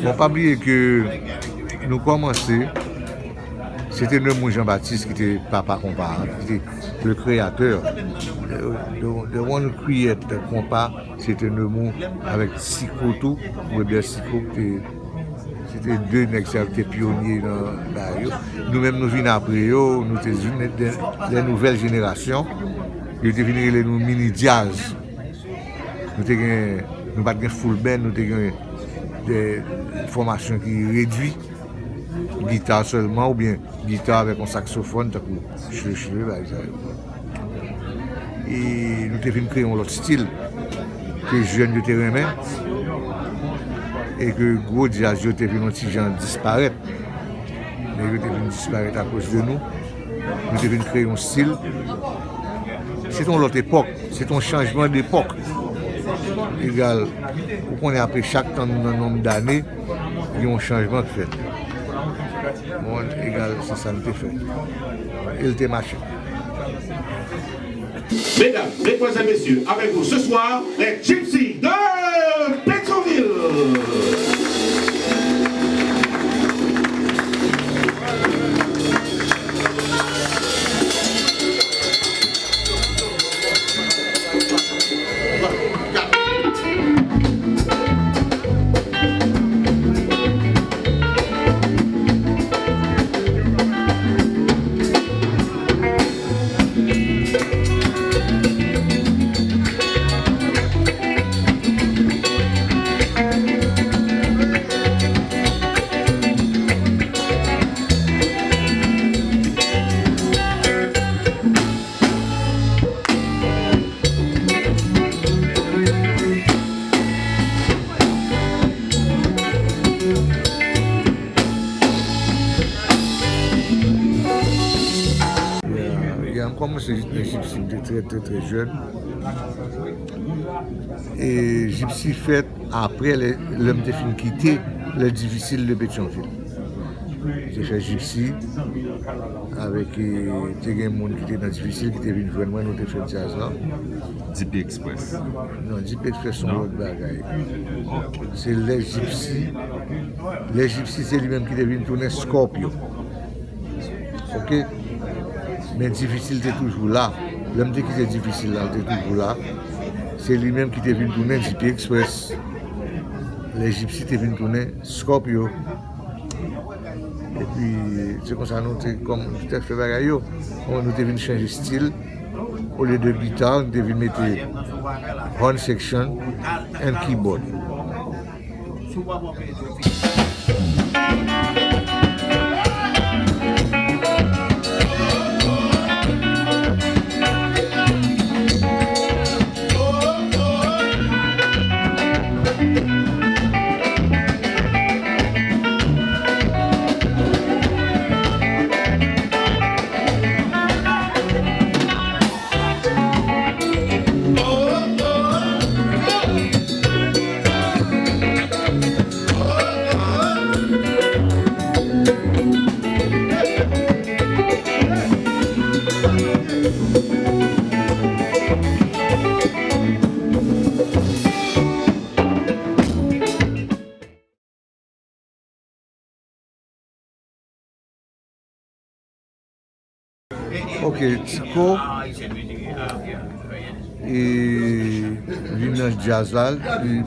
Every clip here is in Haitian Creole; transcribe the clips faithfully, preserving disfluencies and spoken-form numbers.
Bon, pa bliye ke nou kòmanse, se te Nemours Jean Baptiste ki te papa konpa a, ki te le créateur. The, the, the one who create the konpa, se te Nemours avèk Siko tou, Weber Siko, ki te, se te de nèg sa yo ki te pyonye nan bagay yo. Nou menm nou vin apre yo, nou te youn de, de, de nouvèl jenerasyon. Yo te vin rele nou mini djaz. Nou te gen, nou pa t gen full band, nou te gen de fòmasyon ki redui, gita sèlman, oubyen gita avèk yon saksofòn, tankou chle chle, bagay sa yo. E nou te vin kreye yon lòt stil ke jèn yo te renmen, e ke gwo djaz yo te vin yon ti jan disparèt. Nèg yo te vin disparèt akoz de nou. Nou te vin kreye yon stil. Se te yon lòt epòk. Se te yon chanjman depòk. Egal, ou konnen apre chak tan nou nan nonb dane, gen yon chanjman ki fèt. Bon, egal, se sa n te fè. E l te mache. Mesdames, mesdemoiselles, messieurs, avec vous ce soir, les Gypsies de Pétionville. Yeah, yeah, m kòmanse nan Gypsy, m te trè, trè, trè jèn. E Gypsy fèt apre lè, lè m te fin kite Les Difficiles de Pétion-Ville. M te fè Gypsy avèk, e, te gen moun ki te nan Difficile ki te vin jwenn mwen, nou te fè djaz la. D P Express. Non, D P Express se yon lòt bagay. Se Les Gypsy. Les Gypsy se li menm ki te vin tounen Scorpio. Oke? Men Difficile te toujou la. Lè m te kite Difficile la, l te toujou la. Se li menm ki te vin tounen D P Express. Les Gypsy te vin tounen Scorpio. Epi, se konsa nou te kòm, te fè bagay yo. Bon, nou te vin chanje stil. Olye de gita, nou te vin mete horn section and keyboard. Ok, Tiko, e, vin nan djaz la, li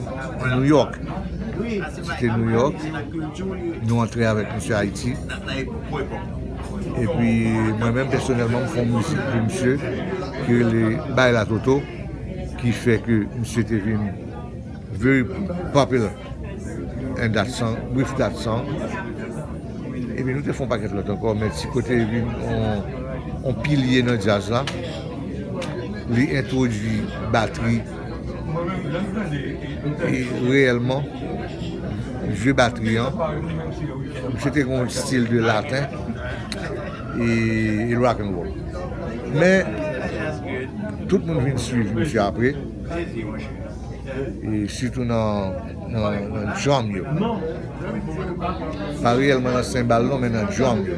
New York. Li te New York, nou antre avèk misye Ayiti. Epi, mwen menm, pèsonèlman, m fè yon mizik pou misye, ki rele Bay La Toto, ki fè ke misye te vin very popular in that song, with that song. Epi nou te fè yon pakèt lòt ankò, men Tiko te vin yon, yon pilye nan djaz la. Li entwodui batri e reyèlman jwe batri an. Misye te gen yon stil de laten e, e rock and roll. Men, tout moun vin swiv misye apre. E sitou nan, nan, nan drum yo. Pa reyèlman nan senbal non, men nan drum yo.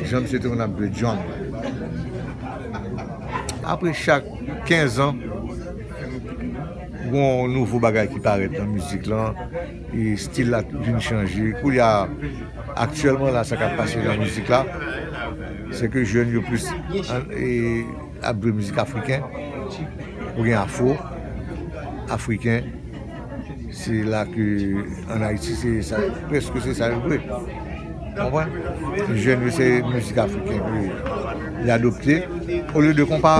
Jan misye te konn ap jwe drum. Apre chak kenz an, Gon nouvo bagay ki parèt nan mizik lan, e stil la vin chanje. Koulye a, aktyèlman la, sa k ap pase nan mizik la, se ke jèn yo plis an- e ap jwe mizik afriken, ou gen afro, afriken. Se la ke an Ayiti, se sa, prèske se sa yo jwe. Konprann? Jèn yo se mizik afriken ke y adopte olye de konpa.